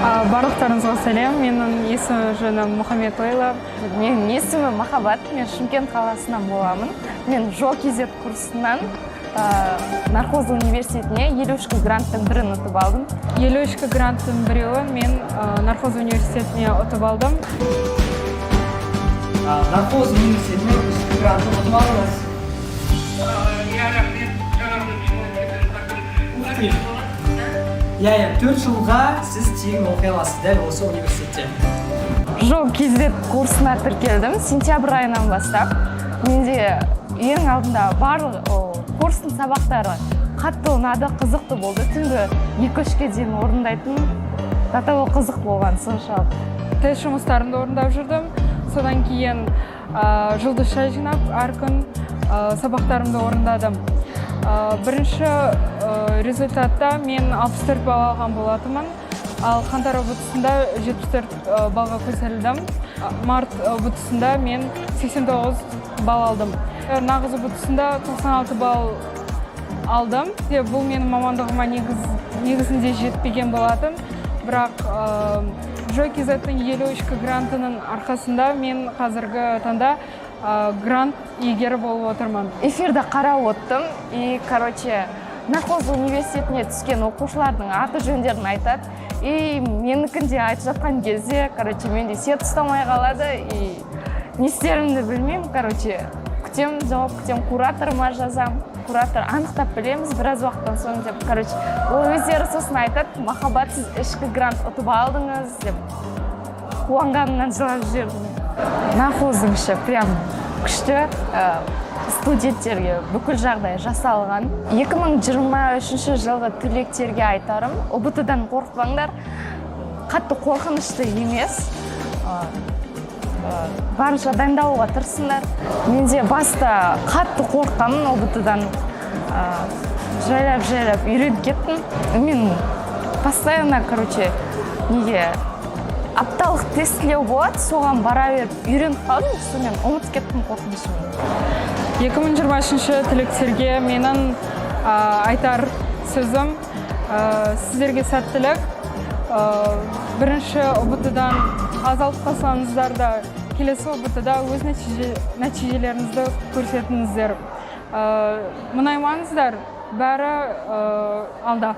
Барлықтарыңызға сәлем! Менің есімім жөнім Мұхаммед Лейла. Менің есімім Махаббат, мен Шымкент қаласынан боламын. Мен Жол kz курсынан Нархоз университетіне 53 гранттың бірін ұтып алдым. 53 гранттың біреуін мен Нархоз университетіне ұтып алдым. Нархоз университетіне ішкі грантын ұтып алдыңыз. Иә, рахмет. Ух ты! Иә, 4 жылға сіз тегін оқи аласыз дәл осы университетте. Жол kz курсына тіркелдім сентябрь айынан бастап. Менде ең алдында барлық курстың сабақтары қатты ұнады, қызықты болды. Түнгі 2-3-ке дейін орындайтын, до того қызық болған соншалық. Тест жұмыстарымды орындап жүрдім. Содан кейін жұлдызша жинап, әр күн сабақтарымды орындадым. Бірінші результатта мен 64 балл алған болатынмын, ал қаңтар ҰБТ-сында 74 баллға көтерілдім. Март ҰБТ-сында мен 89 балл алдым. Нағыз ҰБТ-сында 96 балл алдым. Бұл менің мамандығыма негізінде жетпеген болатын, бірақ Жой kz-тің 53 грантының арқасында мен қазіргі таңда грант иегері болып отырмын. Эфирді қарап оттым, и, короче, Нархоз университетіне түскен оқушылардың аты жөндерін айтады, и менікін де айтып жатқан кезде, короче, менде сет ұстамай қалады, и не істерімді білмеймін. Короче, күтемін, жауап күтемін, кураторыма жазамын. Куратор «анықтап білеміз біраз уақыттан соң» деп. Короче, ол өздері сосын айтады: «Махаббат, сіз ішкі грант ұтып алдыңыз», – деп. Қуанғанымнан жылап жібердім. Нархоздың іші прям күшті, студенттерге бүкіл жағдай жасалған. 2023 жылғы түлектерге айтарым: ҰБТ-дан қорықпаңдар, қатты қорқынышты емес. Барынша дайындалуға тырысыңдар. Менде баста қатты қорыққанмын ҰБТ-дан, жайлап жайлап үйреніп кеттім. Мен постоянно, короче, неге апталық тестілеу болады, соған бара беріп үйреніп қалдым, сонымен ұмытып кеттім қорқынышымды. 2023 түлектерге менің айтар сөзім: сіздерге сәттілік! Бірінші ҰБТ-дан аз алып қалсаңыздар да, келесі ҰБТ-да өз нәтижелеріңізді көрсетіңіздер. Мұңаймаңыздар, бәрі алда.